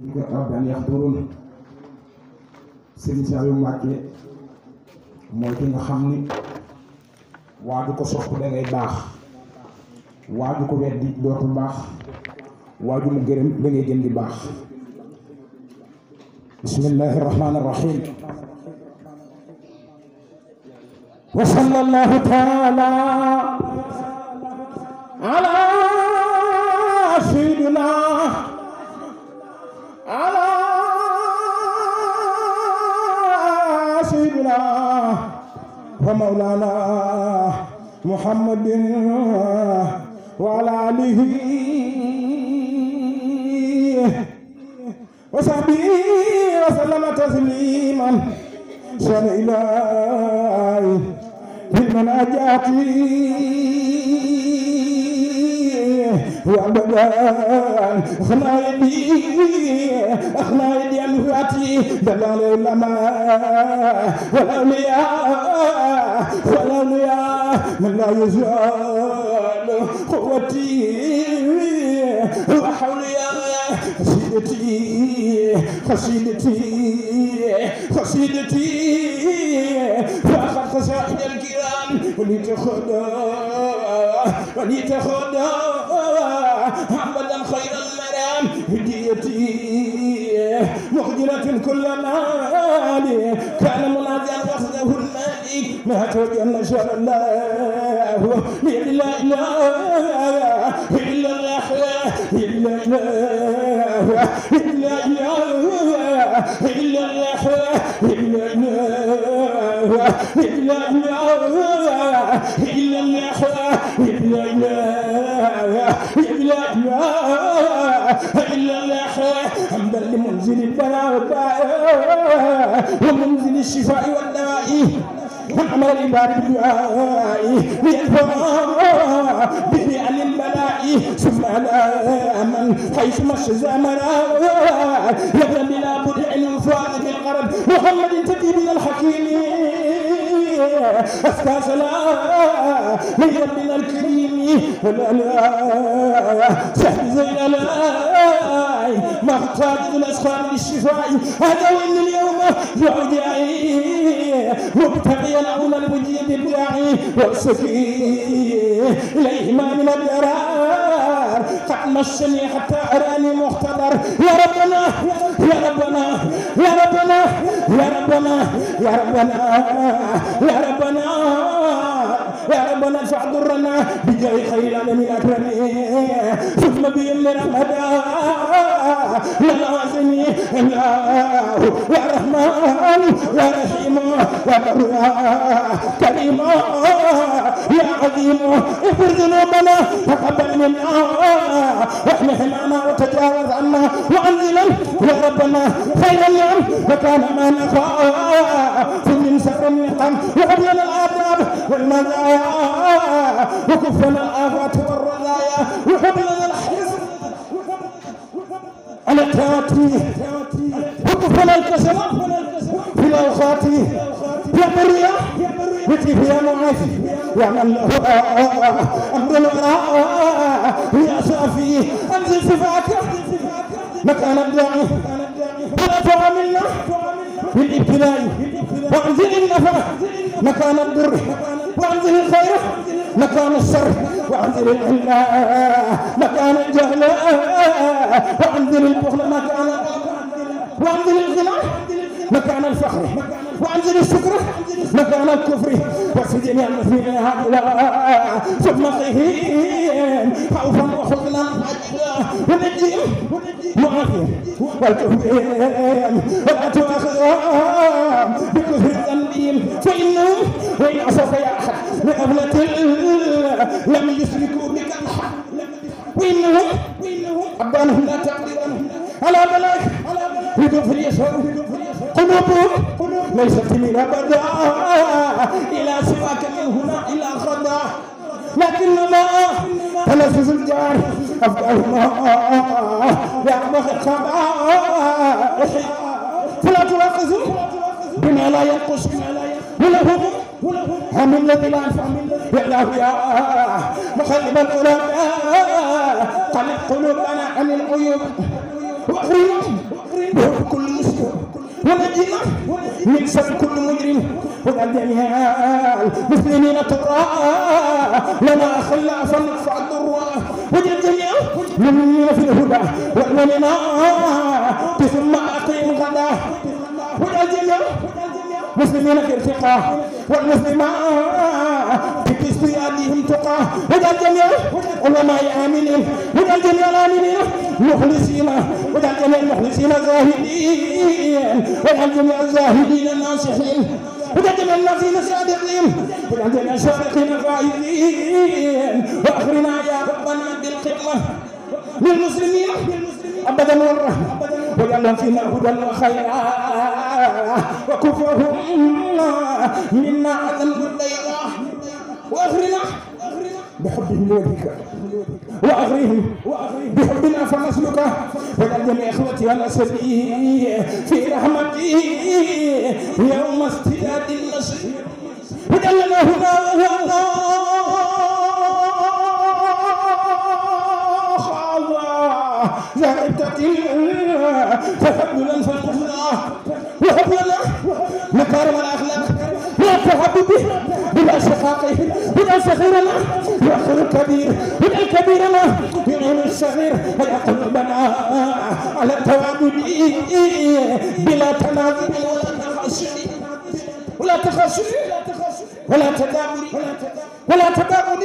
rabban yaxdurun Serigne Saliou Mbacké mooy ki nga xam ni waaju ko sopp da ngay baax, waaju ko weddi dootul baax, waaju mu gërëm da ngay gën di baax. bismillahi rahmani rahim. wa sallallahu taala ala sayyidina ومولانا محمد وعلى آله وصحبه وسلم تسليما شان إلهي في المناجات وأبدا أخنا يدي أنفاتي دلال العلماء والأولياء من لا يزال قوتي وحولي خسيدتي فأخذ خسائد الكرام ولتخدى أبدا خير المرام هديتي مخجلة كل مال كان منازعا فأخذه المالك ما توجه شاء الله لا إله إلا الله إلا الله إلا الله إلا الله إلا الله إلا الله إلا الله إلا الله إلا الله إلا الله حمدا لمنزل البلاء ومنزل الشفاء والدواء وعمل العباد بالدعاء ليدفع به عن البلاء ثم على من حيث مس زمنا يبنى بلا بدع الوفاء في القرب محمد تدي من الحكيم أزكى سلام من ربنا الكريم ولا سهل زي الألاي ما احتاج الأسخان للشفاء هذا وإن اليوم يعجعي مبتغيا عون المجيب الداعي والسكي إليه ما من الأرار قد مسني حتى أراني مختبر يا ربنا يا ربنا يا ربنا يا ربنا يا ربنا يا ربنا يا ربنا فاعذرنا بجاه خير العالمين أكرمين ثم بيمن رحمة للعازمي الله يا رحمن يا رحيم يا بر يا كريم يا عظيم اغفر ذنوبنا تقبل منا واحمي حمانا وتجاوز عنا وانزلا يا ربنا خير اليوم وكان ما نخاف من سر النقم وهب لنا الآداب والمزايا وكفنا الآفات والرزايا وهب لنا الحزن على التاتي وكفنا الكسل في الأوقات يا بريا وكيف يا معافي يا من له أمر الوراء يا صافي أنزل صفاك مكان الداعي ولا تعاملنا بالابتلاء وأنزل النفع مكان الضر وأنزل الخير مكان الشر وأنزل العلاء مكان الجهل وأنزل البخل وأنزل الغنى مكان الفخر وأنزل الشكر مكان الكفر وسجن المسلمين هؤلاء ثم قهم خوفا وحزنا ونجيهم معافين والكفرين ولا تؤاخذهم بكفر ذنبهم فإنهم وإن عصوك يا أحد لقبلة لم يشركوا بك أحد وإنهم أبانهم لا تقدر على بلاك يدفر يسهر قلوبهم ليست من أبدا إلى سواك من هنا إلى خدا لكنما تلفظ الجار أفكارهما يعبخ الخبائح فلا تؤاخذوا بما لا ينقص ولهم هم الذي لا ينفع يا مخلب القلوب قلب قلوبنا عن العيوب واخرنا بحب كل مسلم ونجينا من شر كل مجرم واجعل جميع المسلمين ترى لنا خلافا ندفع الضر واجعل جميع المؤمنين في الهدى والمؤمنات ثم اقيم غدا واجعل جميع مسلمين في ارتقاء والمسلمات في اجتهادهم تقى واجعل جميع علماء امنين واجعل جميع الامنين مخلصين واجعل جميع المخلصين زاهدين واجعل جميع الزاهدين الناصحين واجعل جميع الناصحين صادقين واجعل جميع الصادقين فائزين واخرنا يا ربنا بالخدمه للمسلمين ابدا والرحمه واجعلهم فينا هدى وخيرا وكفرهم منا عدم الضيقه واخرنا بحبهم لوجهك واغرهم بحبنا فنسلك واجعل جميع اخوتي على سبيل في رحمتي يوم استداد النصر واجعل لنا هنا زهدت تفضلا فالقصرى وهب لنا مكارم الاخلاق والتحبب بالاشقاق واجعل صغيرنا يؤخر الكبير واجعل كبيرنا يعين الصغير ويأخذ قلوبنا على التوابد بلا تنازل ولا تخاصم ولا تدابر ولا تباغض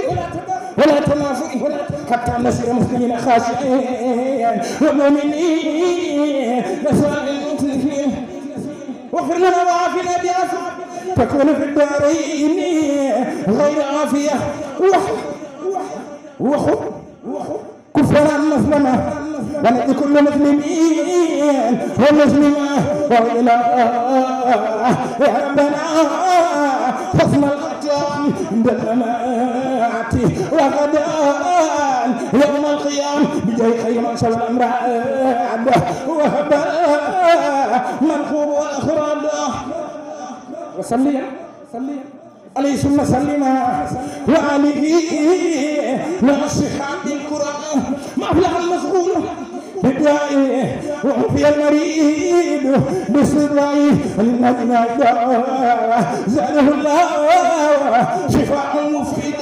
ولا تنافر حتى نصير مسلمين خاشعين ومؤمنين نسأل المسلمين واغفر لنا وعافنا بعافية تكون في الدارين غير عافية كفر المسلمة ونجد كل مسلمين والمسلمة وإلى يا ربنا حسن الختام بالممات وغدا يوم القيام بجاه خير من شاء الأمراض وهب منخوب والأخراد وصلي عليه ثم سلم وآله مع الصحاب الكرام مفلح المسغول بدائه وعفي المريض بصدعه للذين زاده الله شفاء مفيدا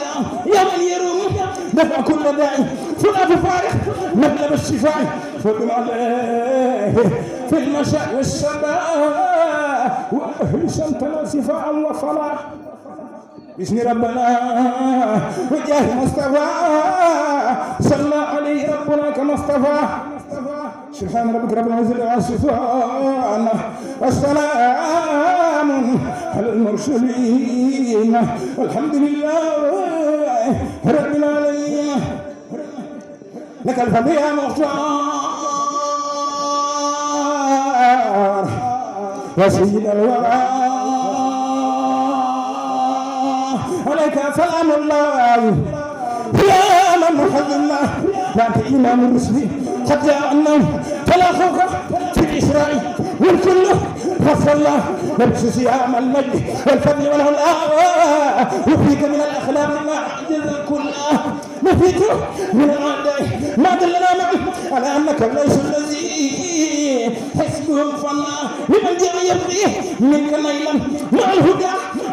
يا من يروم دفع كل داعي فلا تفارق مطلب الشفاء فضل عليه في المشاء والشباب واهل سمتنا شفاء وفلاح باسم ربنا وجاه مصطفى صلى عليه ربنا كما اصطفى سبحان ربك رب العزة عما يصفون والسلام على المرسلين والحمد لله رب العالمين لك الفضل يا مختار يا سيد الورى عليك سلام الله يا من محب الله لا أنت إمام الرسل قد جاءنا تلاقوك في الإسراء والكل غفر الله نبس صيام المجد والفضل والعلا يفيك من الأخلاق ما أعجز الكل نفيك من الأعداء ما دلنا معه على أنك ليس الذي حسبهم فالله لمن جاء يبغيه منك نيلا مع الهدى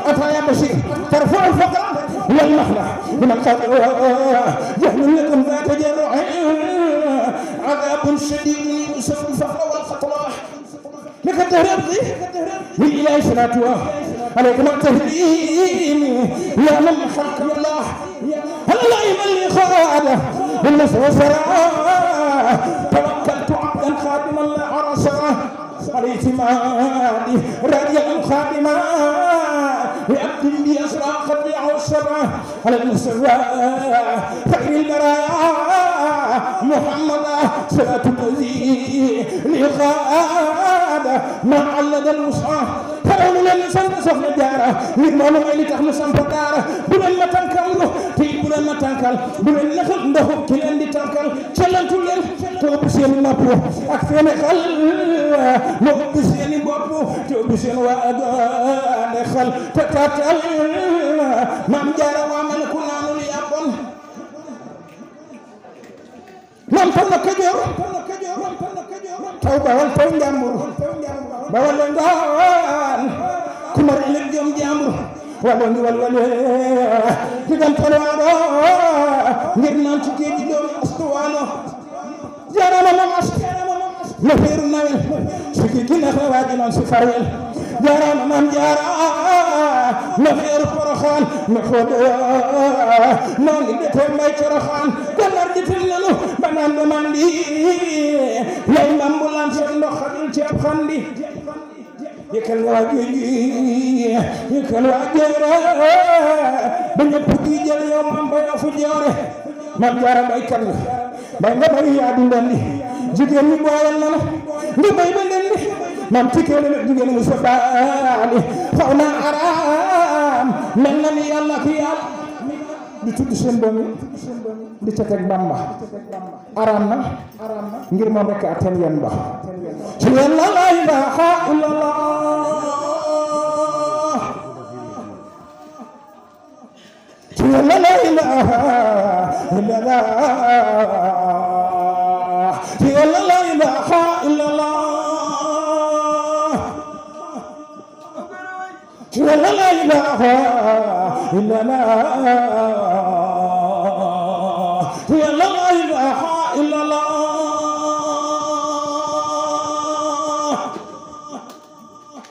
أتى يا بشير ترفع الفقر والمخلع من القدر جهل لكم ذات جرع عذاب شديد يسبب الفقر والخطراء لك التهريب من إله صلاته عليك ما تهديني يا من خلق الله هل لا يملي خاده بالنصر والسراء توكلت عبدا خادما لا عرسه على اعتمادي راجعا خادما لأبد بأسرى قد يعو السبع على المستوى خير البرايا محمد صلاة الذي لغاد ما علد المصحف فلو لن سنسخ نجارة نجمعنا إلي تخلص أنفتارة بلن ما تنكل تي بلن ما تنكل بلن نخل ندخل كلن دي تنكل شلن تلن توبسين نبو أكفين خل موبسين بابو توبسين وأدان خل تتاتل مام جارة وامن كنانو ليابون مام فلنا كجور taw bawal taw njàmbur bawal la ngaan ku mar ëllëg jom jàmbur wala ngi walwale diggante waalo ngir naan ci géej gi doomi astuwaalo jaarama moom astu na feeru nawel su ki gi neex la waaji noon si farwel jaarama maam jaara na feeru poroxaan na foodo noo ngi detee mbay coroxaan gannar ditil nanu ba naan ba mandi lay mambulaan seen ndox xajul ci ab xandi yëkkal waa géej gi yëkkal waa jéere ba ñëpp di jël yow mam ba yoo fu joore mam jaara baykat la bay nga bay yaa di ndendi jigéen ñi booyal nanu nga bay ba ndendi mam tikkeele nag jigéen mu sa baali faw na araam mel na ni yàlla ki yàlla di tudd seen doom yi di ca teg Bamba araam na ngir moom rekk atten yen ba ci yàlla la ilaha illallah ci yàlla la ilaha illallah ci yàlla la ilaha illallah ci yàlla la ilaha illallah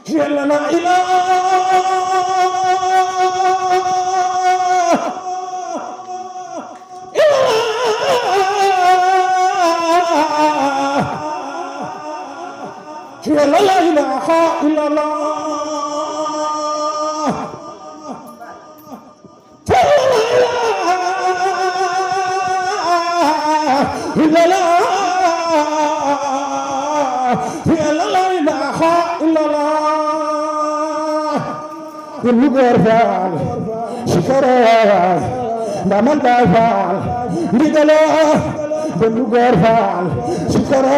ci yàlla la ilaha illallah yàlla la ilaha yàlla la ilaha illallah Bennu góor faal sikara ndamal baay faal ndigalo bennu góor faal sikara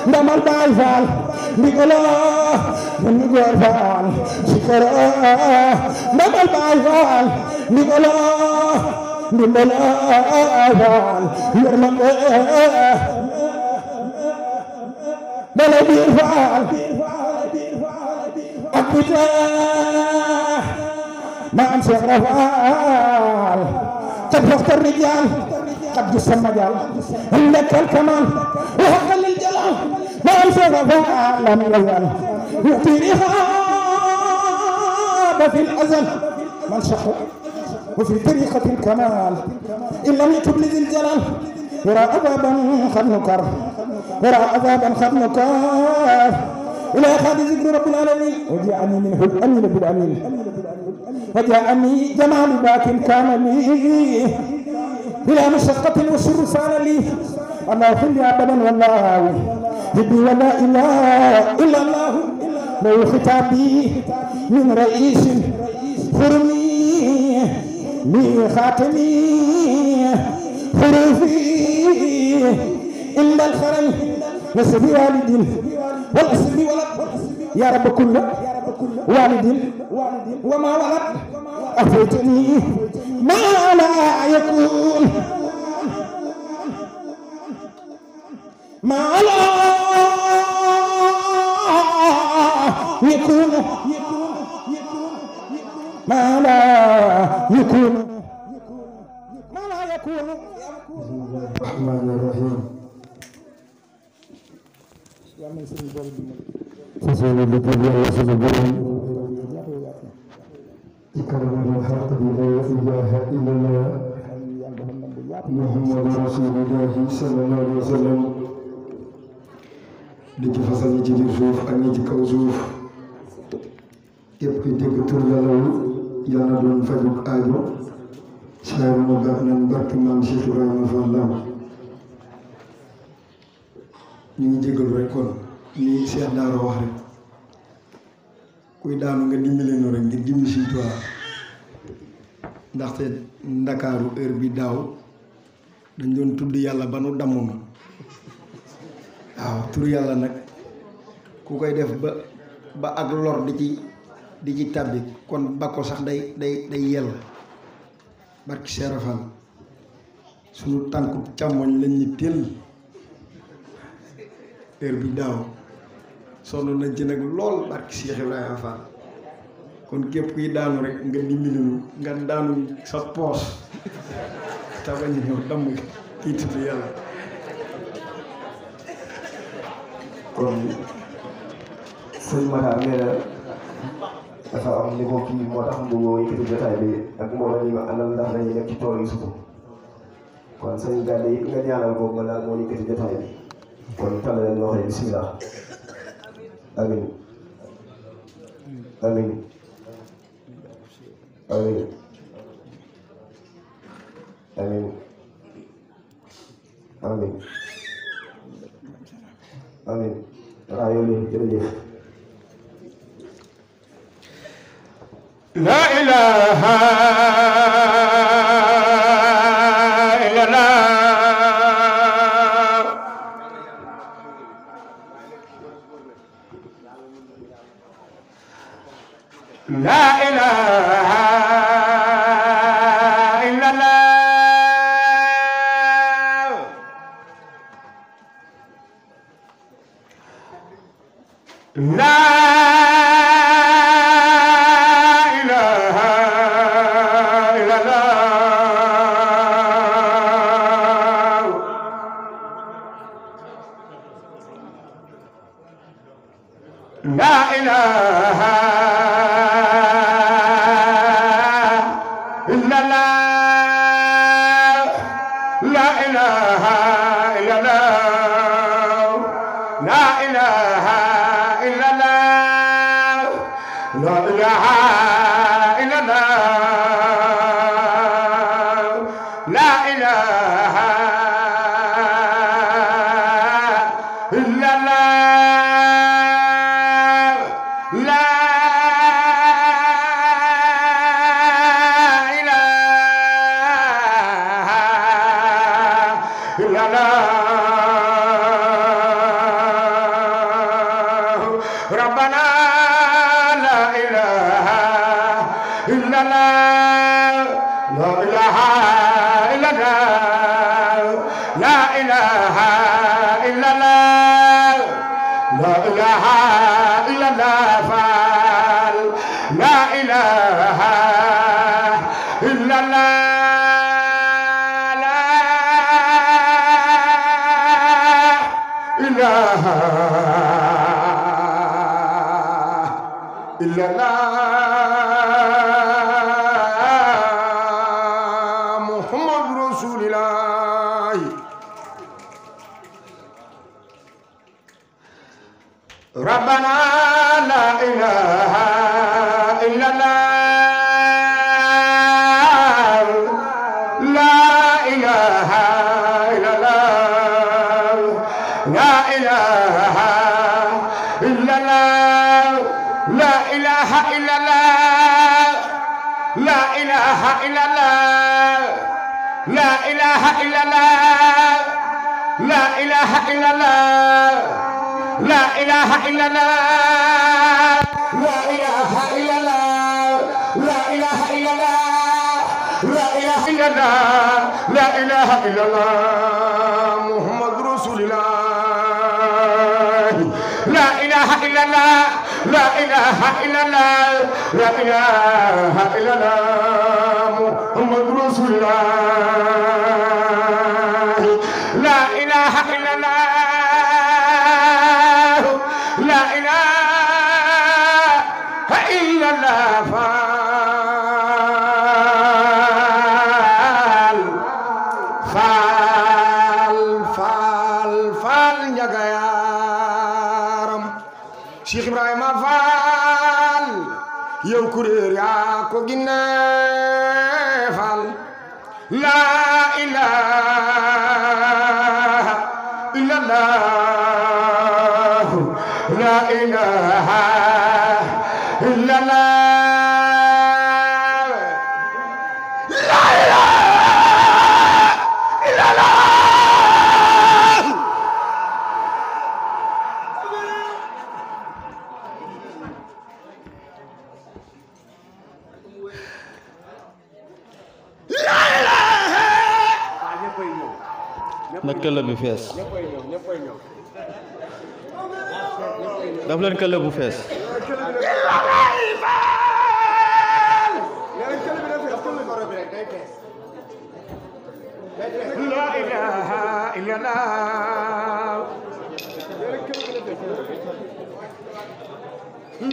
ndamal baay faal ndigalo bennu góor faal sikara ndamal baay faal ndigalo ndimbal faal yërmande bala biir faal ak bite maam Cheikh Rafal qad faxta الرجال قد جس المجال لك الكمال وحق للجلال maam Cheikh Rafal لم يزل يعطي رهاب في الأزل من شق وفي طريقة الكمال إن لم يتب لذي الجلال يرى عذابا قد نكر يرى عذابا قد نكر إلى أخذ ذكر رب العالمين وجاءني منه الأمين بالأمين وجاءني جمال باك كان لي بلا مشقة وسر صار لي الله خلي أبدا والله هدي ولا إله إلا الله لو ختابي من رئيس خرمي لي خاتمي خروفي إلا الخرم وسبي والد والأسر ولد يا رب كل والد وما ولد أفوتني ما لا يكون ما لا يكون ما لا يكون ما لا يكون الرحمن الرحيم فصل لكل وصل بهم إكرام الحق لا إله إلا الله محمد رسول الله صلى الله عليه وسلم di ci fasal ñi ci biir suuf ak ñi ci kaw suuf képp kuy dégg tur yàlla yàlla doon fajug aajo saa mu baax nañ barke maam Cheikh Ibrahima Fall ñu ngi jégalu rek kon ni Cheikh Daara wax rek kuy daanu nga dimbali noonu rek ngir dimbi si toi ndaxte ndakaaru heure bi daaw dañ doon tudd yàlla ba nu damm ma waaw tur yàlla nag ku koy def ba ak lor di ci tàbbi kon ba ko sax day yell barki seerafal sunu tànku càmmoñ lañ ñu teel heure bi daaw sonn nañ ci nag lool barki Cheikh Ibrahima Fall kon képp kuy daanu rek nga dimbali nu nga daanu sa poos te bañ a ñëw damm kii tudd yàlla. kon sëñ Matar nee na dafa am ni ko kii moo tax mu yëkkati jotaay bi ak mbooloo ñi ma àndal ndax dañuy nekk ci tool yi suuf kon sëñ Gade yi nga ñaanal ko nga daal moo yëkkati jotaay bi kon tànn leen wax bismillah amin amin amin amin amin amin waaw yow leen jërëjëf la ilaha illallah la ilaha illallah la Cheikh Ibrahima Fall yow kuréer yaa ko ginne Fall la ilaha illallah la ilaha illallah la ilaha illallah na këll bi fees daf leen kële bu fees la ilaha illallah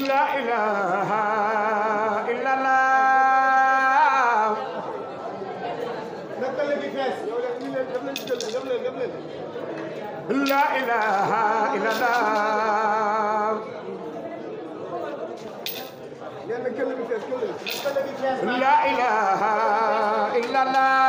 la ilaha illallah la ilaha illallah la ilaha illallah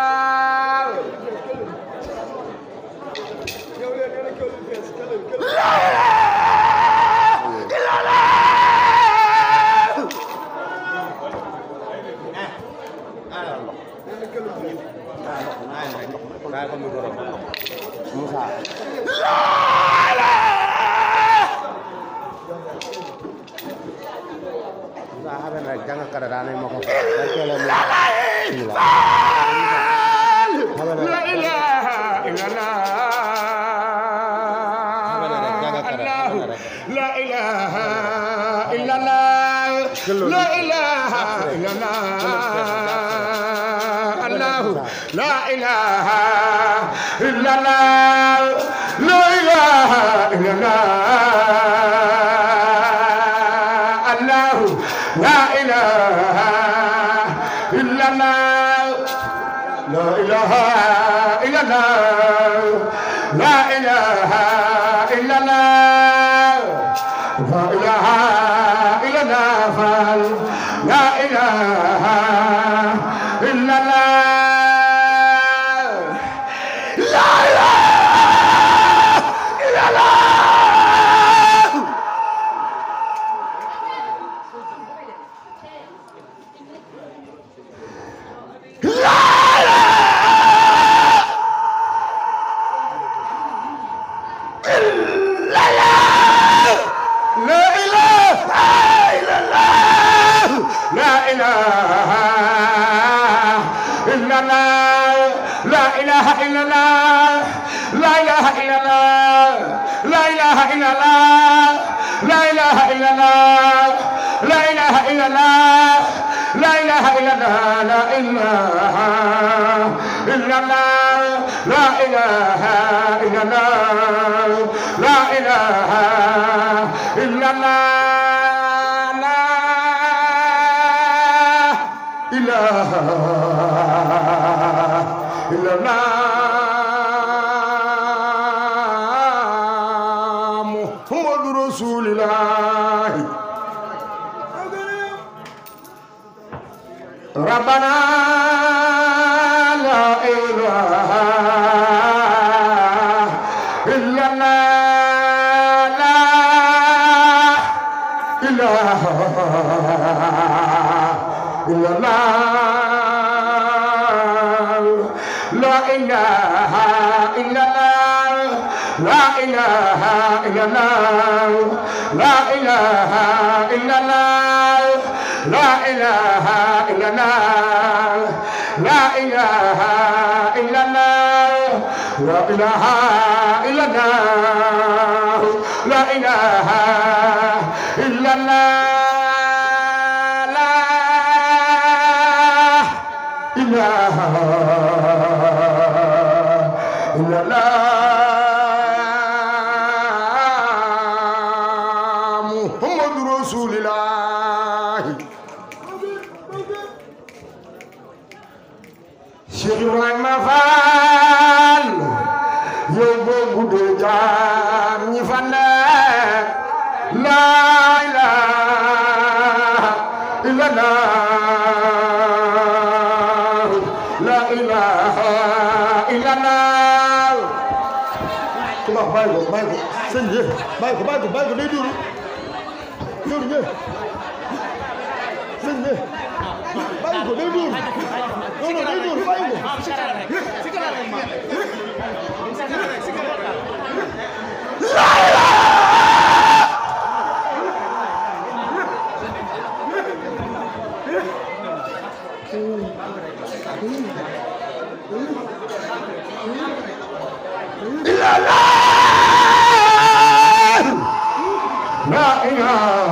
لا إله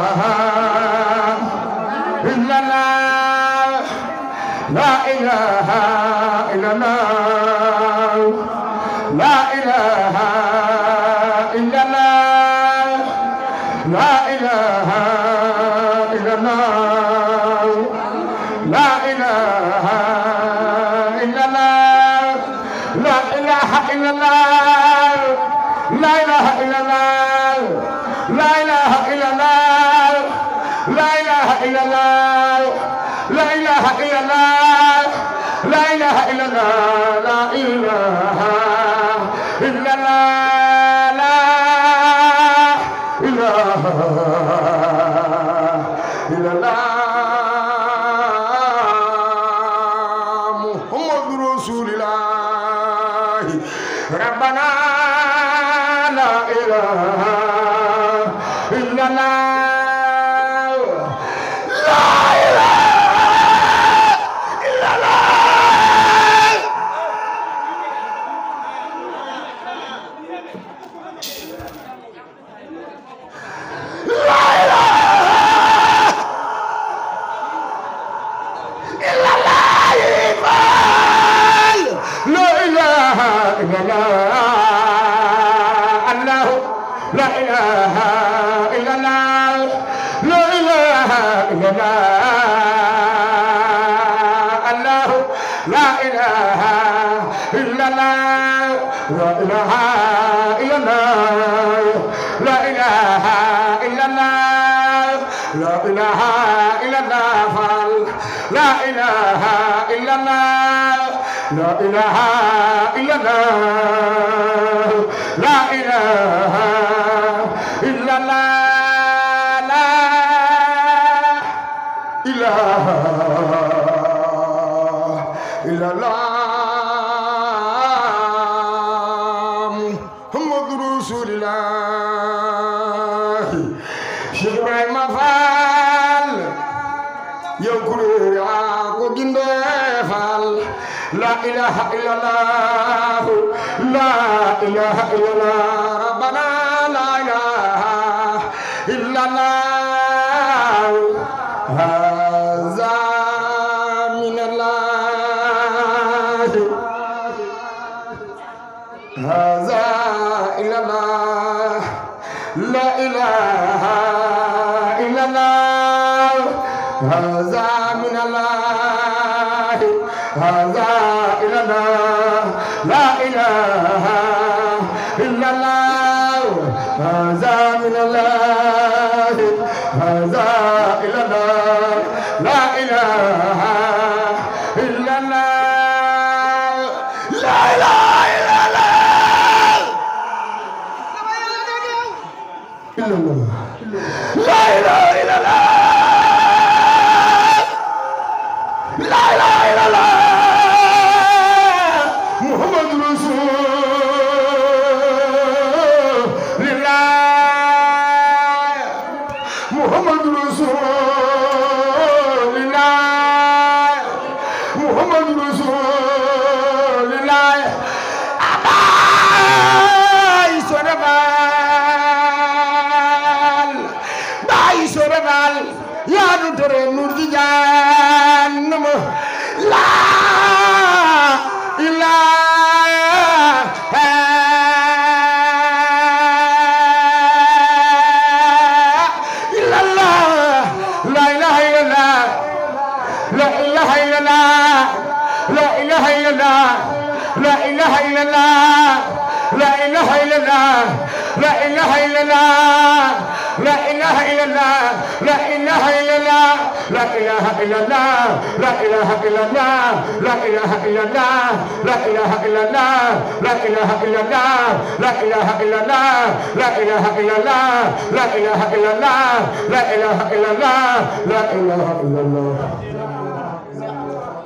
إلا الله لا إله إلا الله لا إله إلا الله لا إله إلا الله لا إله إلا الله لا إله إلا الله لا إله إلا الله لا إله إلا الله لا إله إلا الله لا إله إلا الله لا إله إلا الله لا إله إلا الله لا إله إلا الله محمد رسول الله ربنا لا إله إلا الله لا إله إلا الله لا إله إلا الله لا إله إلا الله الله لا إله إلا الله لا إله إلا الله الله لا إله إلا الله لا إله إلا الله لا إله إلا الله لا إله إلا الله لا إله إلا الله لا إله إلا الله لا إله إلا الله لا إله إلا الله محمد رسول الله شيخ إبراهيم فال يقول يا كوجند فال لا إله إلا الله لا إله إلا الله ربنا لا إله إلا الله هذا من الله هذا إلا الله لا إله إلا الله هذا من الله هذا إلا الله لا إله إلا الله هذا من الله هذا إلا الله لا إله إلا الله لا إله إلا الله إلا الله لا إله إلا الله لا إله إلا الله محمد رسول الله محمد رسول الله محمد رسول الله باي سوربال يا دكتور نور جان لا إله إلا الله لا إله إلا الله لا إله إلا الله لا إله إلا الله لا إله إلا الله لا إله إلا الله لا إله إلا الله لا إله إلا الله لا إله إلا الله لا إله إلا الله لا إله إلا الله لا إله إلا الله لا إله إلا الله لا إله إلا الله لا إله إلا الله لا إله إلا الله لا إله إلا الله لا إله إلا الله لا إله إلا الله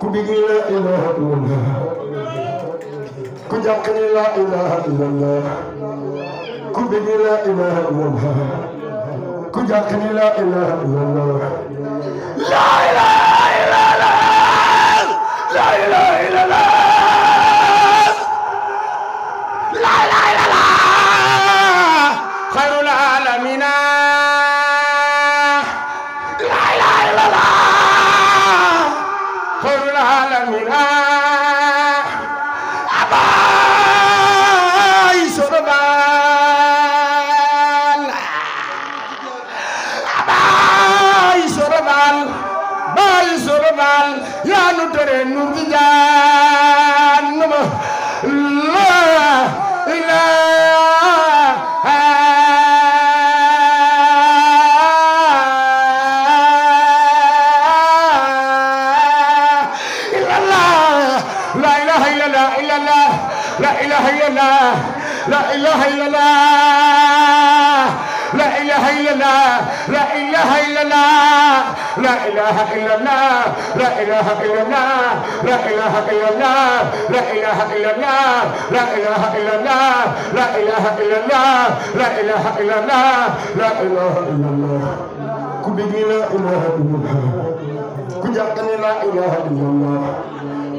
كبير لا إله إلا الله كجاكن لا إله إلا الله كبير لا إله إلا الله كجاكن لا إله إلا الله لا إله إلا الله لا إله إلا الله لا إله إلا الله خير العالمين mina abay sorobal abay sorobal bay sorobal ya nu tere nu di jannama la ilaha لا إله إلا الله لا إله إلا الله لا إله إلا الله لا إله إلا الله لا إله إلا الله لا إله إلا الله لا إله إلا الله لا إله إلا الله لا إله إلا الله لا إله إلا الله لا إله إلا الله لا إله إلا الله كبير لا إله إلا الله كجاكني لا إله إلا الله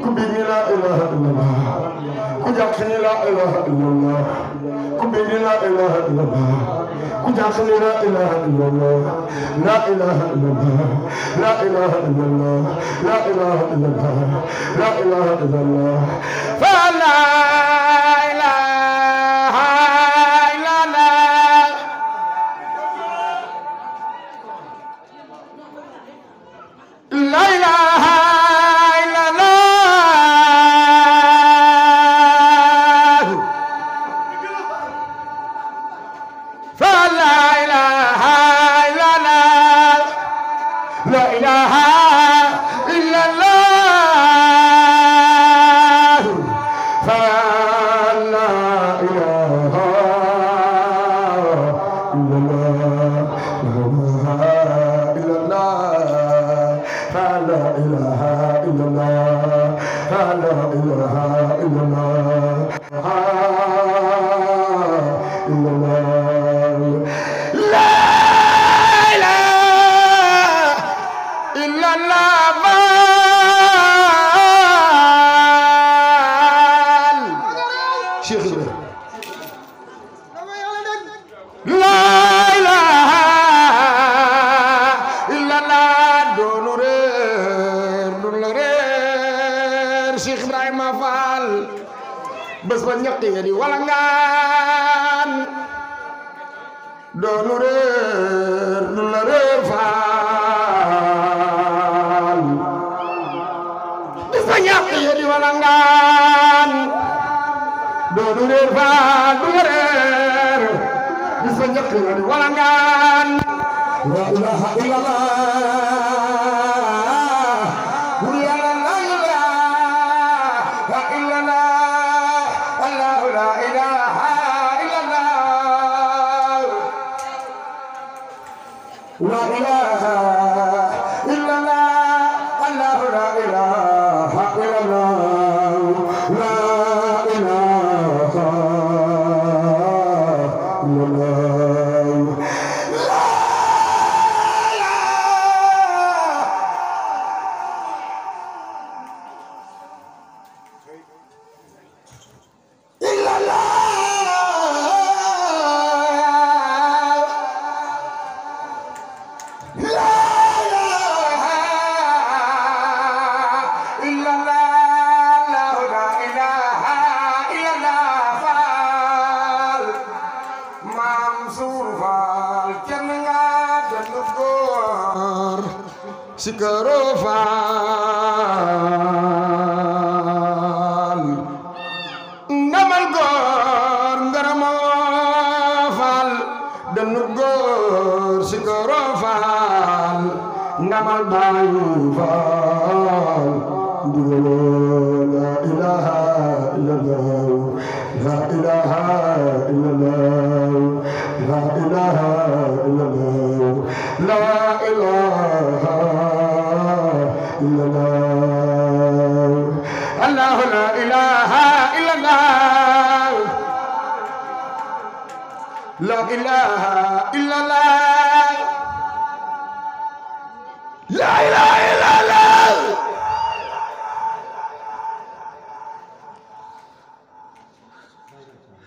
كبير لا إله إلا الله كجاكني لا إله إلا الله كبير لا إله إلا الله كجاكني لا إله إلا الله لا إله إلا الله لا إله إلا الله لا إله إلا الله لا إله إلا الله فلا إله إلا الله لا إله إلا الله فلا إله إلا الله لا إله إلا الله فلا إله إلا الله إلا الله فلا إله إلا الله فلا إله إلا الله إلا الله لا إله إلا الله شيخ لا إله إلا الله دون رير شيخ إبراهيم فال بس بنيقي يدي ولا نان دون رير فال بس بنيقي يدي ولا نان دون رير فال دون رير بس بنيقي يدي ولا نان لا إله إلا الله لا إله إلا الله الله لا إله إلا الله لا إله إلا الله الله لا إله إلا الله لا إله إلا الله إلا الله لا إله إلا الله لا إله إلا الله فال منصور فال كنغا دنغور سكرو فال ndamal góor ngaramoo faal dënnu góor si góoroo faal ndamal baayu faal ndigaloo la ilaha illallah la ilaha illallah la ilaha illallah la ilaha illallah الله لا إله إلا الله لا إله إلا الله لا إله إلا الله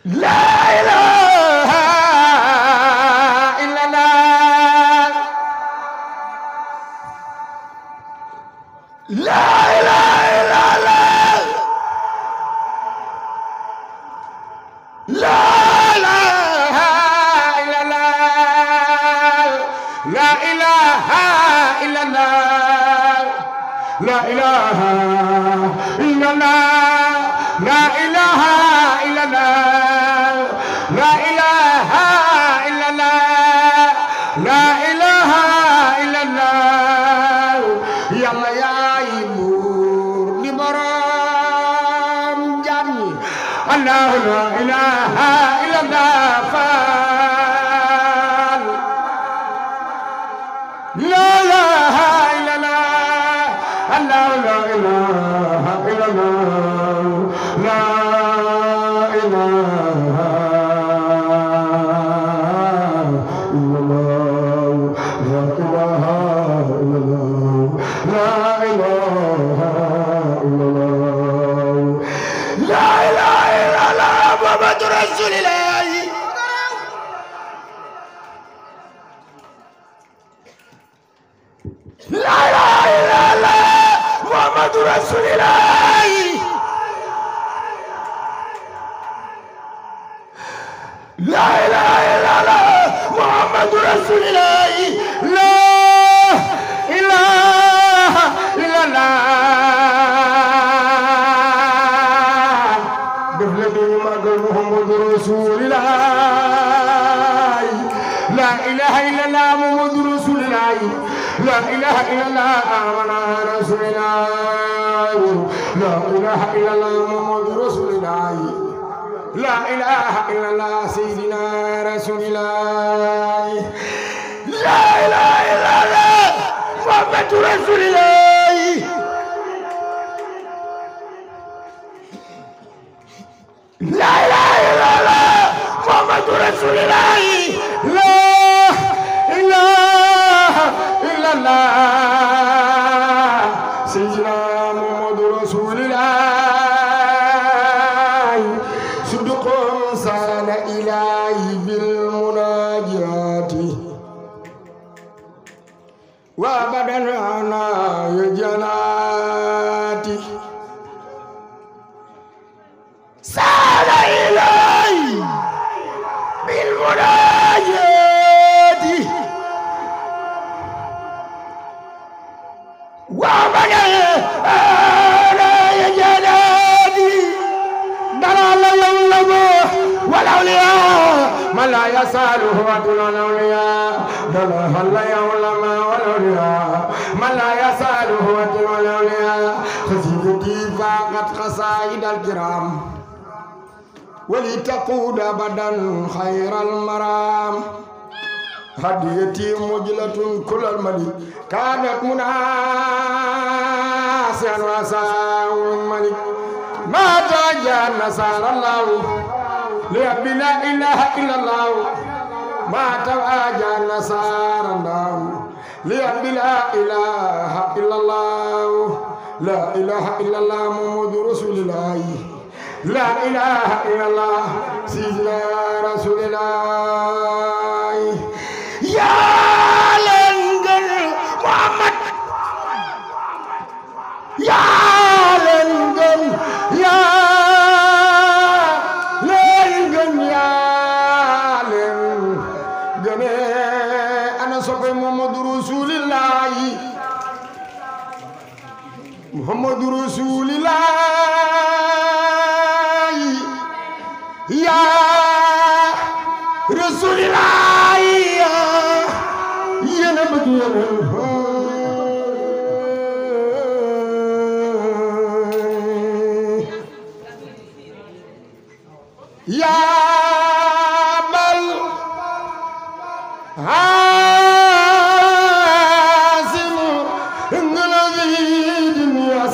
لا إله إلا الله لا إله إلا الله لا إله إلا الله لا إله إلا الله لا إله إلا الله لا إله إلا الله لا إله إلا الله يلا يا يبور لبرام جامي الله لا إله إلا الله فال لا إله إلا الله الله لا إله إلا الله لا إله إلا الله لا إله إلا الله لا إله إلا الله لا إله إلا الله محمد رسول الله لا إله إلا الله محمد رسول الله لا إله إلا الله محمد رسول الله لا إله إلا الله بفلدي مقل محمد رسول الله لا إله إلا الله محمد رسول الله لا إله إلا الله آمنا رسول الله لا إله إلا الله محمد رسول الله لا إله إلا الله سيدنا رسول الله لا إله إلا الله محمد رسول الله لا إله إلا الله محمد رسول الله لا إله إلا الله سيدنا محمد رسول الله صدق سال إلهي بالمناجات وأبدا أنا يجناتي سال إلهي بالمناجات وأبدا أنا يجناتي دلال يولد والأولياء من لا يسأله دون الأولياء دلال يولد والأولياء من لا يسأله دون الأولياء خزيدتي فاقت قصائد الكرام ولتقود أبدا خير المرام هديتي مجلة كل الملك كانت مناسيا وساو الملك ما تجا نصار الله لأبي لا إله إلا الله ما تواجه نصار الله لأبي لا إله إلا الله لا إله إلا الله محمد رسول الله لا إله إلا الله سيدنا رسول الله يا لنجل محمد يا لنجل يا لنجل يا لنجل أنا صفي محمد رسول الله محمد رسول الله يا رسول الله يا نبي يا بل هازم الذي دنيا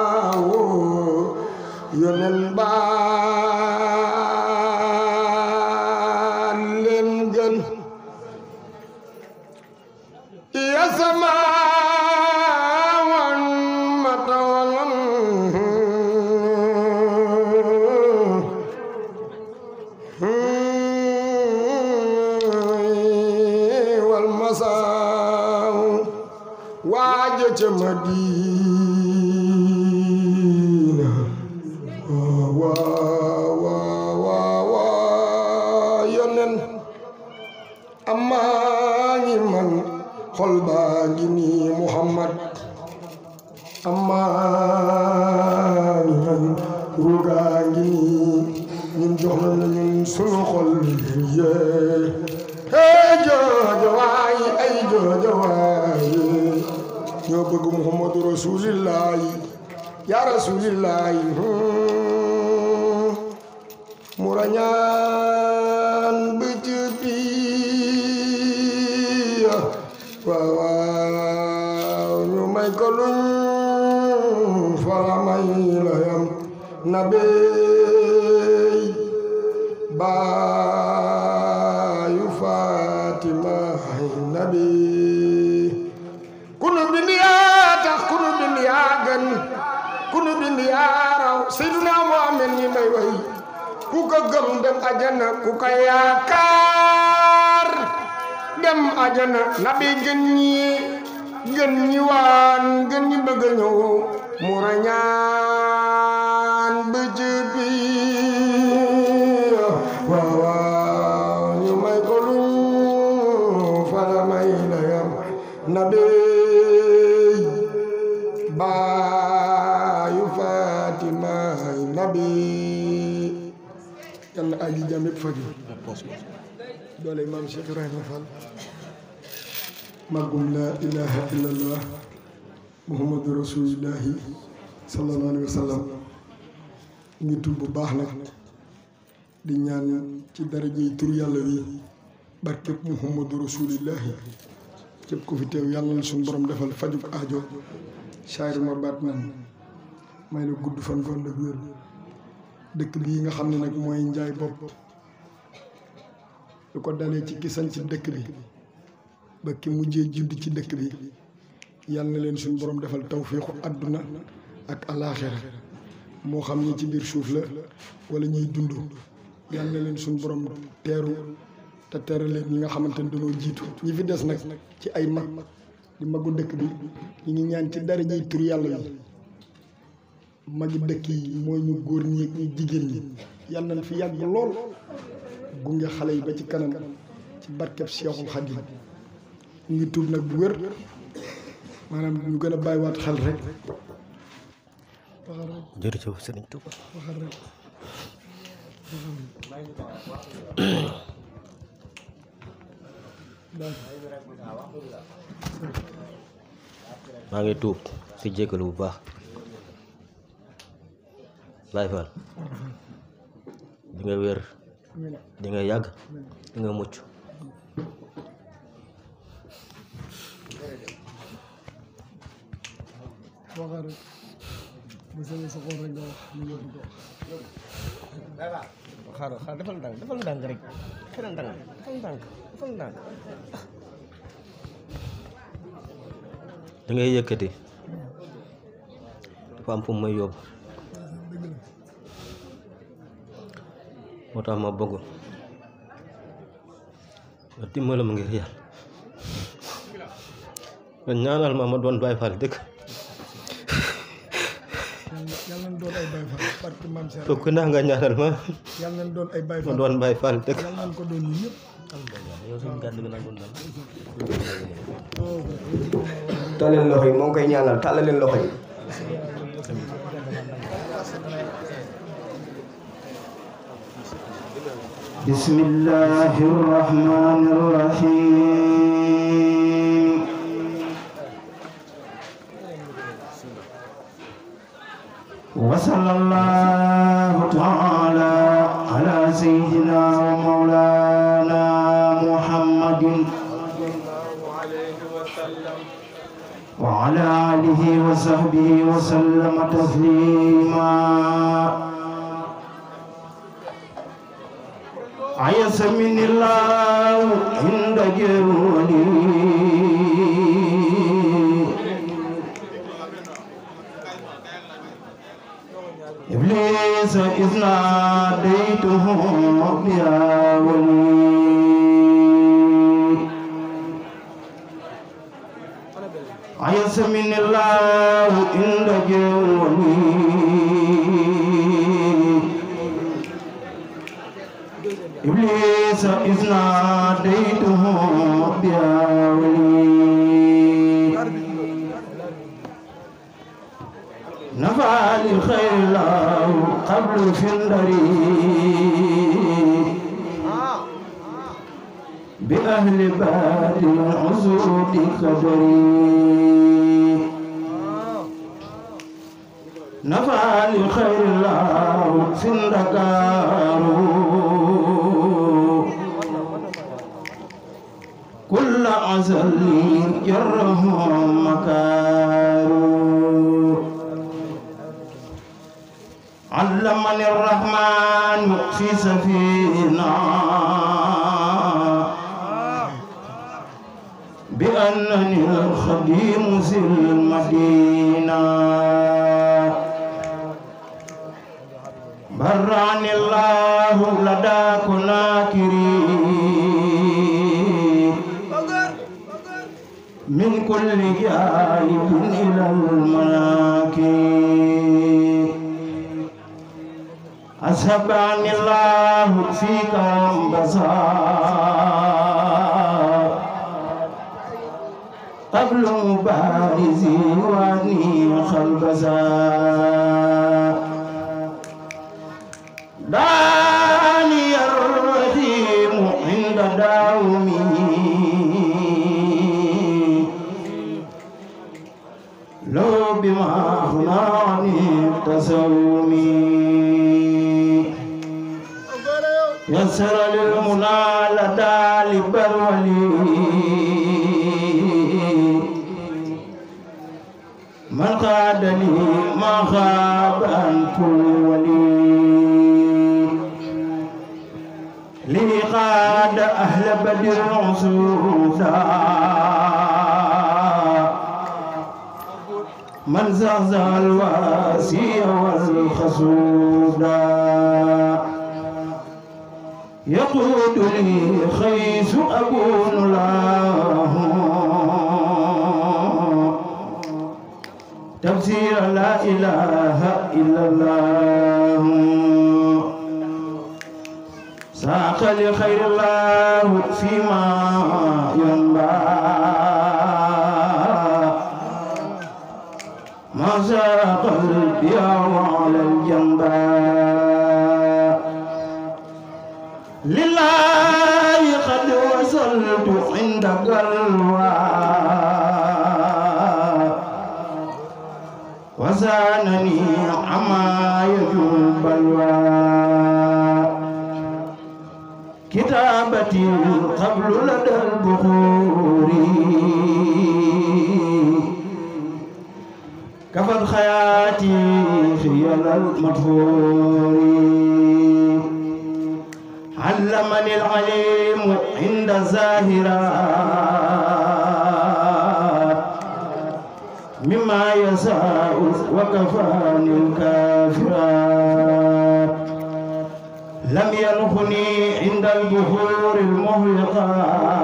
ساو ينبا لنجن يا سماء والمطول والمساء واجت مدينة ينن amaa ngi man xol baa ngi nii Muhammad amaa ngi man ruugaa ngi nii ñun jox na ñun sunu xol yee hey joojo waay ay joojo waay ñoo bëgg Muhammadu rasulillahi ya rasulillahi mu rañaan bëcc bi waaw ñu may ko luñ fara may la yam nabey baayu Fatima nabi kunu bindi yaa tax kunu bindi yaa gën kunu bindi yaa raw Seydina Muhammad ñi may way ku ko gëm dem ajana ku ko yaakaar dem ajana nabi gën ñi waan gën ñi bëgg a ñëw mu rañaan bëcc bi waaw ñu may ko lu fala may la yam nabi baayu Fatima nabi yàlla aji jàmm yëpp faju doole maam Cheikh Ibrahima Fall màggum la ilaha illallah muhammadu rasulillahi sallallahu alayhi wa sallam ngi tudd bu baax nag di ñaan ci daraja yi tur yàlla wi barkeb muhammadu rasulillahi képp ku fi teew yàlla na suñu borom defal fajuk aajo saayir ma baat man may la gudd fan ko ak wér dëkk bii nga xam ne nag mooy njaay bopp lu ko dalee ci ki sañ ci dëkk bi ba ki mujjee judd ci dëkk bi yàlla na leen suñu borom defal tawfiixu àdduna ak alaaxira moo xam ñi ci biir suuf la wala ñuy dund yàlla na leen suñu borom teeru te teera leen ñi nga xamante ne dañoo jiitu ñi fi des nag ci ay mag di magu dëkk bi ñu ngi ñaan ci darajay tur yàlla yi magi dëkk yi mooy ñu góor ñi ak ñu jigéen ñi yàlla nañ fi yàgg lool gunge xale yi ba ci kanam ci barkeb Seexul Xadiim ñu ngi tuub nag bu wér maanaam ñu gën a bàyyiwaat xel rek jërëjëf Sëriñ Tuuba waxal rek maa ngi tuub si jégalu bu baax Baay Faal di nga wér di nga yàgg di nga mucc waxal rek bu sëñ sa xol rek nga wax ñu yóbbu ko xaaral defal ndànk rek defal ndànk da ngay yëkkati dafa am fu may yóbbu moo tax ma bëgg nga dimbali ma ngir yàlla nga ñaanal ma doon Baay Faal dëkk yàlla nañ doon ay Baay Faal barke maam Cheikh bëgg naa nga ñaanal ma yàlla nañ doon ay Baay ma Faal doon Baay Faal dëkk yàlla nañ ko doon ñun ñëpp tàllal loxo yi moo ngi koy ñaanal tàllal leen loxo yi bismillahir rahmanir rahim wa sallallahu ta'ala ala sayyidina wa maulana muhammadin وعلى آله وصحبه وسلم تسليما عيس من الله عند جولي إبليس إذ ناديته يا ولي عيس من الله عند جولي إبليس إبليس إذ ناديته بأولي نفع لخير الله قبل فندري بأهل باد العزود قدري نفع لخير الله فندكار كل عزل جره مكار علمني الرحمن في سفينة بأنني الخديم ذي المدينة برعني الله لدى كناكري من كل جانب إلى المناكب أسبعني الله فيك بصار قبل مبارزي وانيخ البزار داني الرحيم عند داومي لو بما هناني تسومي يسر للمنى لدى لبرولي من قاد لي ما خاب عن كل ولي لي قاد أهل بدر عصودا من زعزع الواسي والخسودا يقود لي خيس أكون له تفسير لا إله إلا الله ساق لخير الله فيما ينبع ما ساق قلبي على الجنباء لله قد وصلت عند قلوى وزانني عماية البلوى كتابتي قبل لدى البخور كفت خياتي خيال المدفور علمني العليم عند الزاهرات مما يساء وكفاني الكافرات لم ينخني عند البحور المهلقات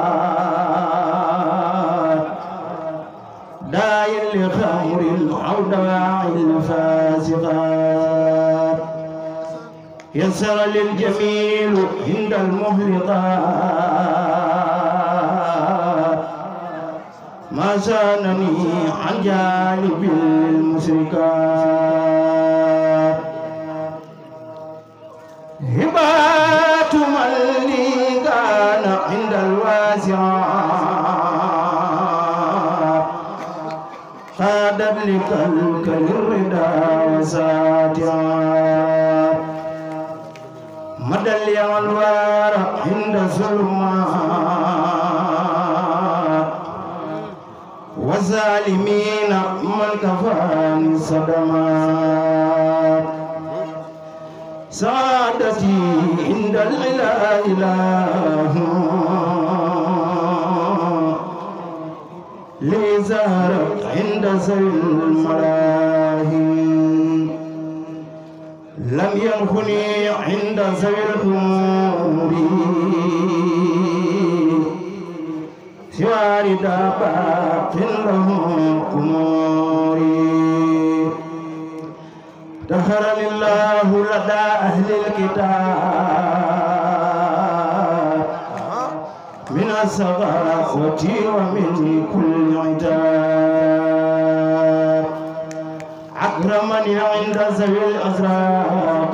داعي لخمر أو دواعي الفاسقات يسر للجميل عند المهلقات ما زانني عن جانب المشركات هبات من لي كان عند الواسعات قادت لك الردى وساتعات مدى الأنوار عند الظلمات والظالمين من كفاني صدمات سعادتي عند الإله لي زهرت عند ذوي الملاهي لم ينخني عند ذوي الأمور سوى رضا باق له أموري دهرني الله لدى أهل الكتاب من السخاوة ومن كل عتاب أكرمني عند ذوي الأسراق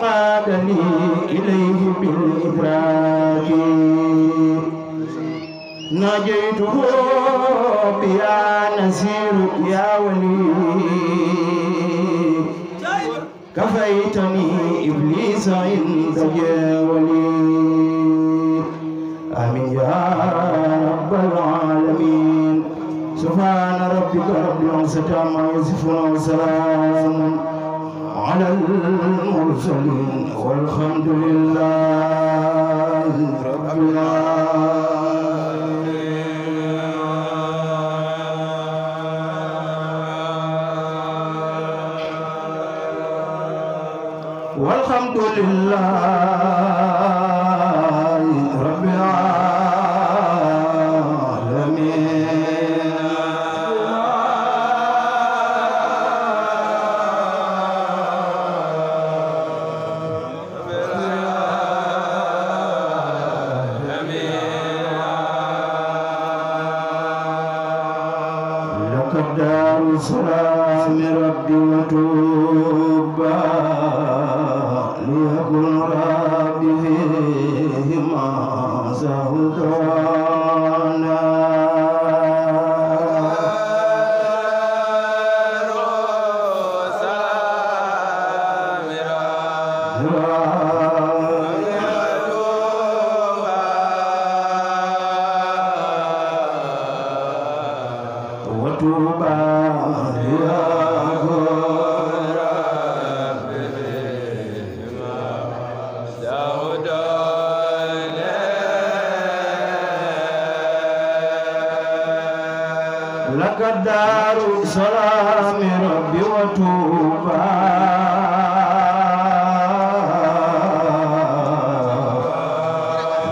قادني إليه بالإدراك ناجيته بيا نسير يا ولي كفيتني إبليس عند جاولي آمين يا رب العالمين سبحان ربك رب العزة عما يصفون وسلام على المرسلين والحمد لله رب العالمين. والحمد لله رب العالمين. لقد دار السلام ربي وتوبى ليكن ربي فيهما زهدانا وتوبى لقد دار سلام ربي وتوبى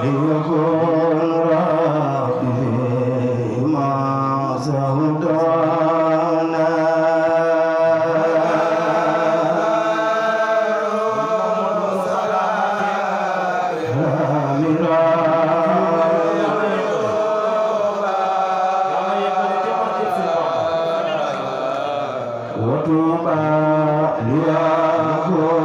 ليكون ربي ما زهدانا وتوبى ليكون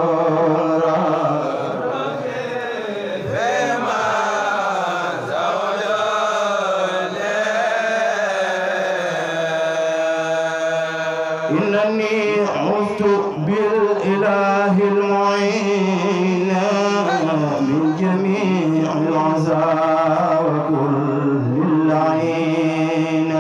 إنني عذت بالإله المعين من جميع العزاء وكل اللعين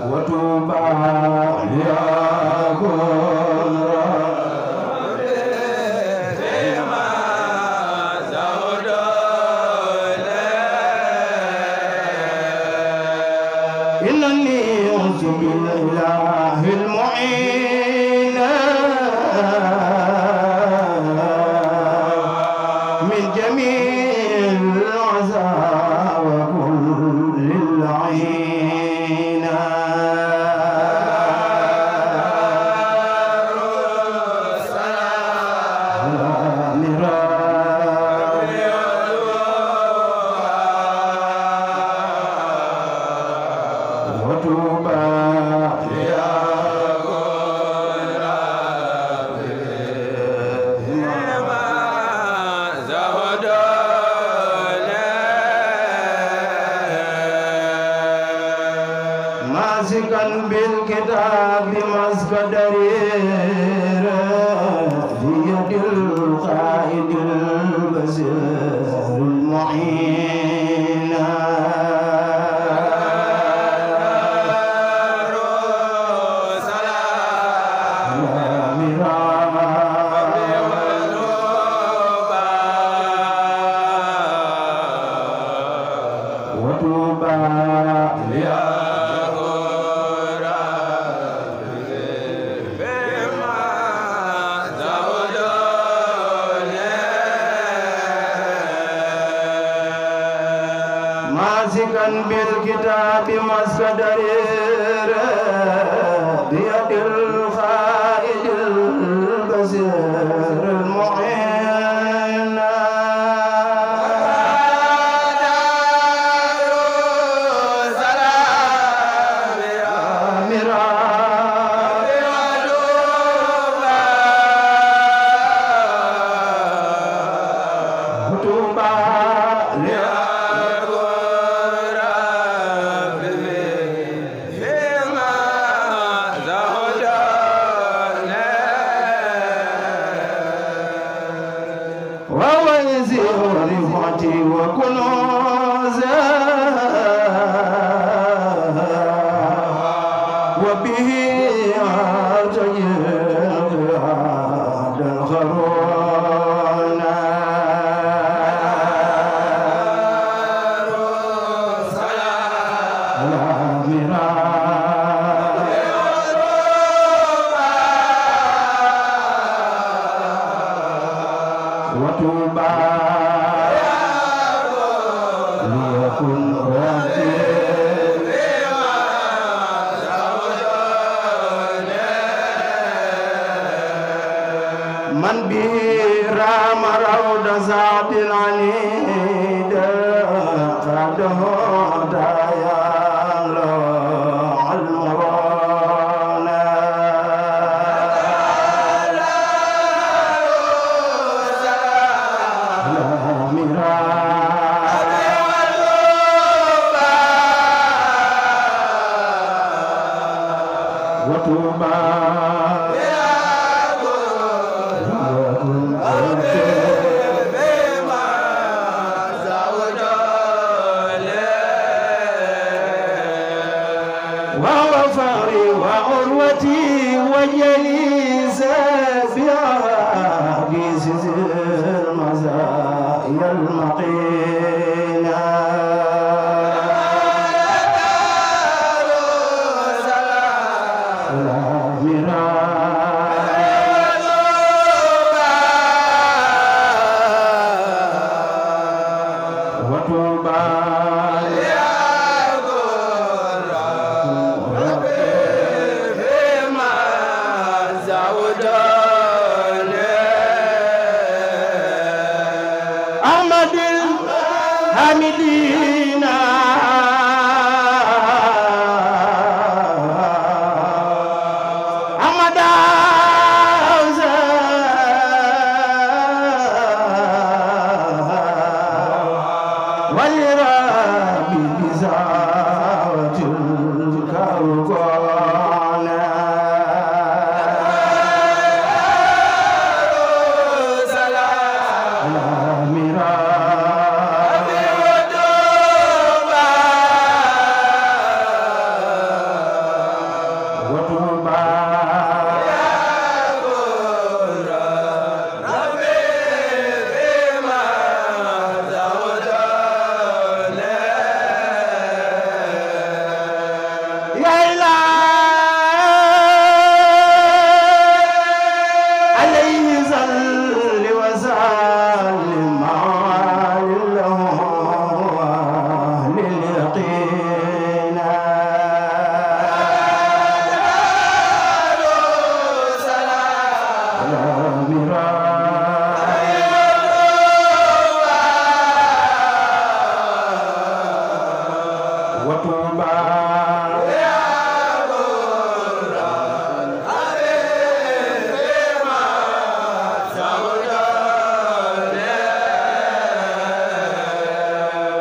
وتوبى ليكون إنني عذت بالإله المعين من جميع العزاء وكل اللعين وتوبى ماسكا بالكتاب مسك درير في يد القائد البصير المعين وتوبى ماسكا بالكتاب مسكدرير بيد الخائد البصير المعين من به رام روض زاد العنيد قده دايا المرانا وطوبى وجليس بعاجز المزايا المقينة حمدين أحمد ولربي بزاوة الكون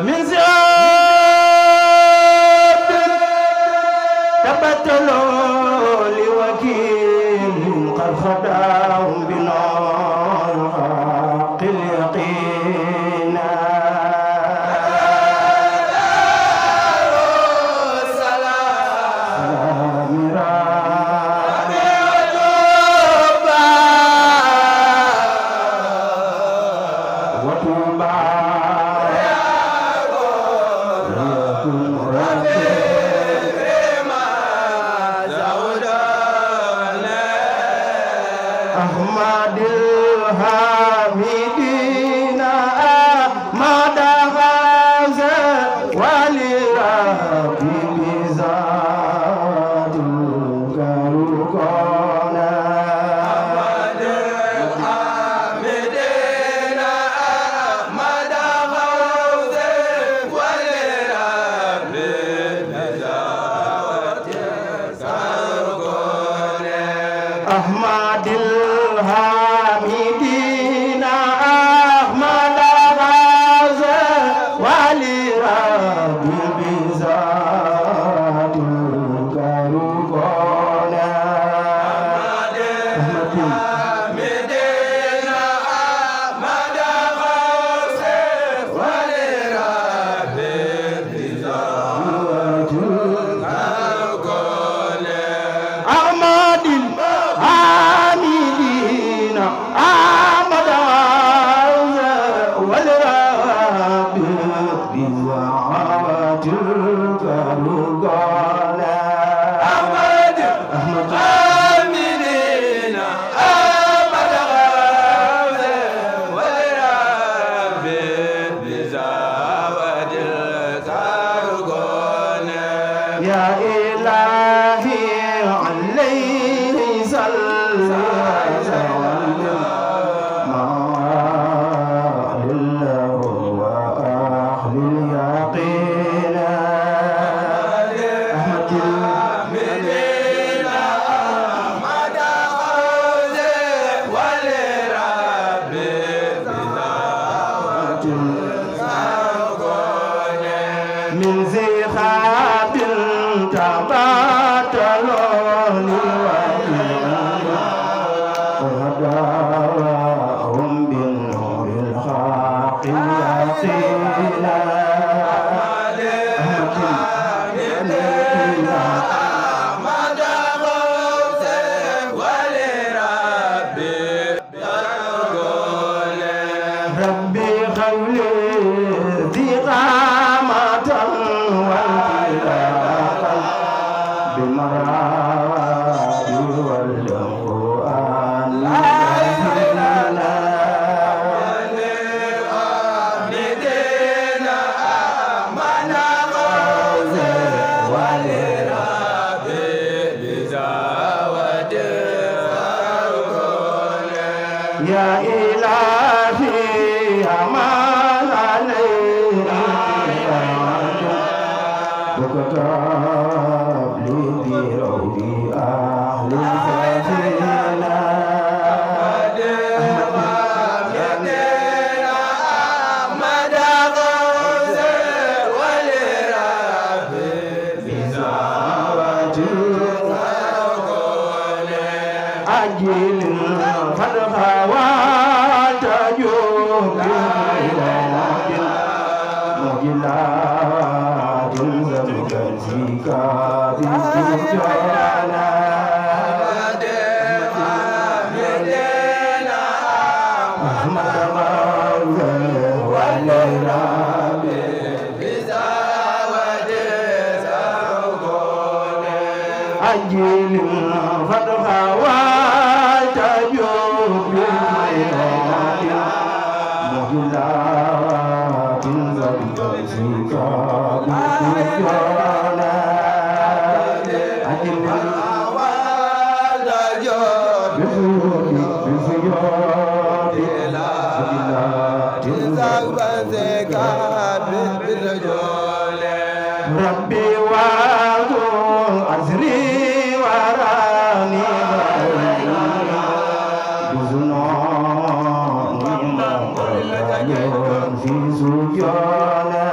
من زياد تبتلوا لوكيل قد خدعهم بنار حق اليقين أحمد الحميدين ما دغاز تلك رقانا أحمد أحمد آمنين أحمد غاوز ولرب بزاوة الكرقانا يا إلهي عليه صلى من زيخات تباتلون وهداهم بالنور الحق يقينا ربي قولي ذي قامة والكلاب بالمراد والقرآن يا إلهي أمان علينا وكتاب لي بروضي أهل الفتينا أحمد غوث ولرب بزاوة أجل فتح وتجوب مجلات زمكا فيكا بالجانا أحمد غوث ولرب بزاوة الكرقانا أجل فتح وتجوب مجلات زمكا فيكا بالجانا أجل ربي وعدو أزري وراني بزنون في سجانا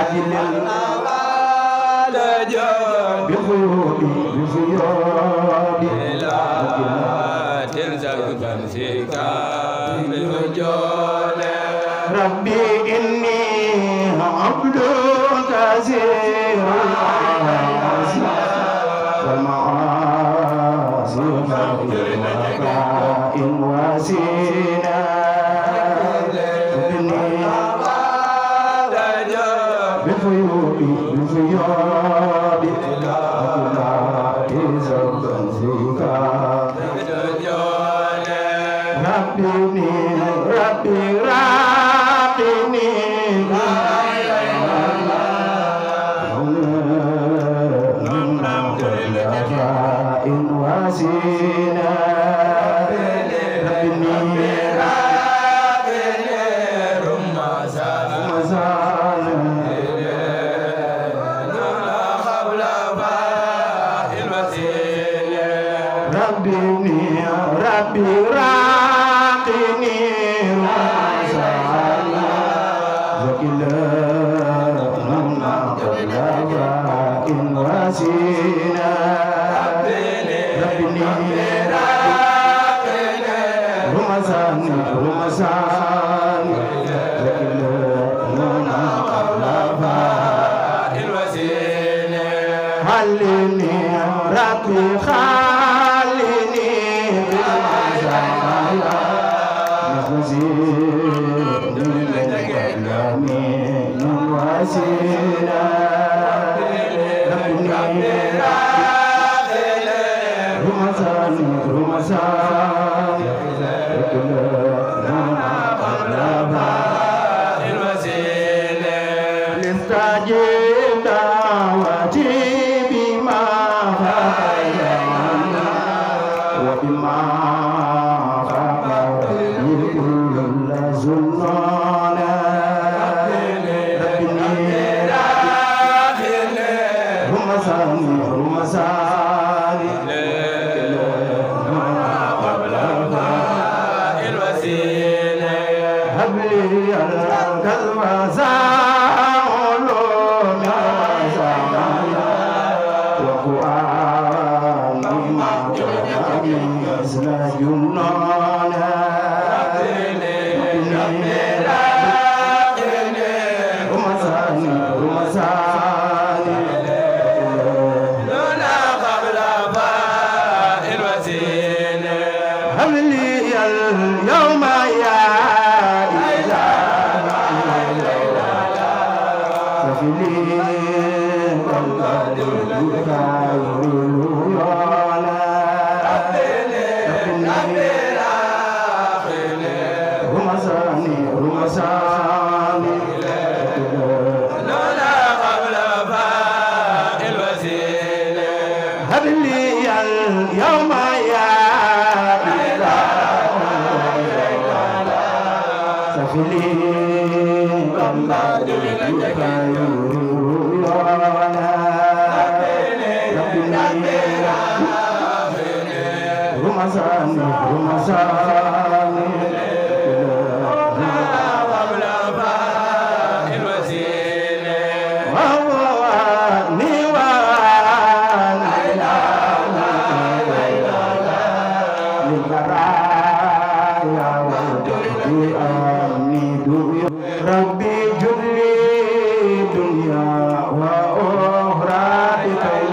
أجل بخيوبي بفيوبي ربي إني عبدك زير والمعاصي وكائن وسينا بفيوبي بفيوبي ربي راقني إن وسينا ربي راقني رمزان ربي راقني رمزان وكلنا إن وسينا ربي راقني رمزان وكلنا إن وسينا علمني ربي خالني بالمزايا الوسيلة ربني رمزان رمزان الوسيلة لستجيب دعوتي بما خيرنا وبما خير كل زنانا ربني رمزان رمزان الوسيلة هب لي الكلمة وقرآن مثل جنانا رمزان رمزان لولا قبل فاء الوسيلة هب لي اليوم يا يوم يا سفلي رمزان رمزان قبل فاء الوسيلة وهو نيوان للبرايا والأميد ربي جلي دنيا وأخرى بكي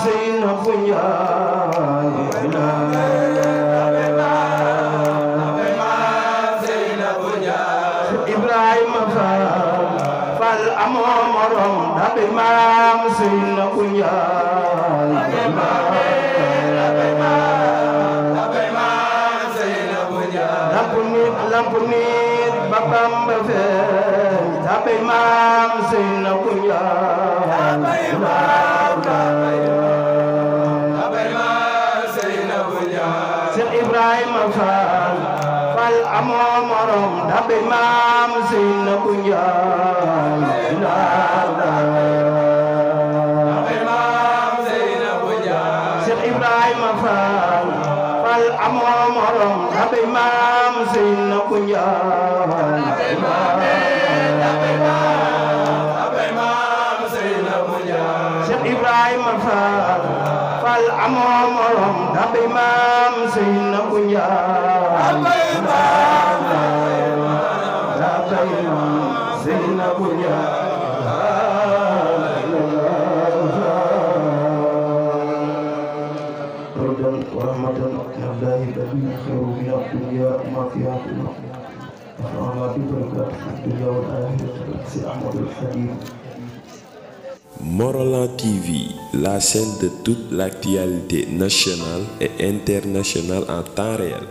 Seynabou Ndiaye Ibrahima Fall amoo morom dabe maam Seynabou Ndiaye lampu nit ba Bamba feeñ dabe maam Seynabou Ndiaye Cheikh Ibrahima Fall amoo morom dabe maam Seynabou Ndiaye Cheikh Ibrahima Fall amoo morom dabe maam Seynabou Ndiaye Cheikh Ibrahima Fall amoo morom dabe maam Seynabou Ndiaye Seynabou Ndiaye ورحمة الله الذي خير من الدنيا وما فيها نفعنا ببركات الدنيا والآخرة سي أحمد الحديث. Morolan TV, la chaîne de toute l'actualité nationale et internationale en temps réel.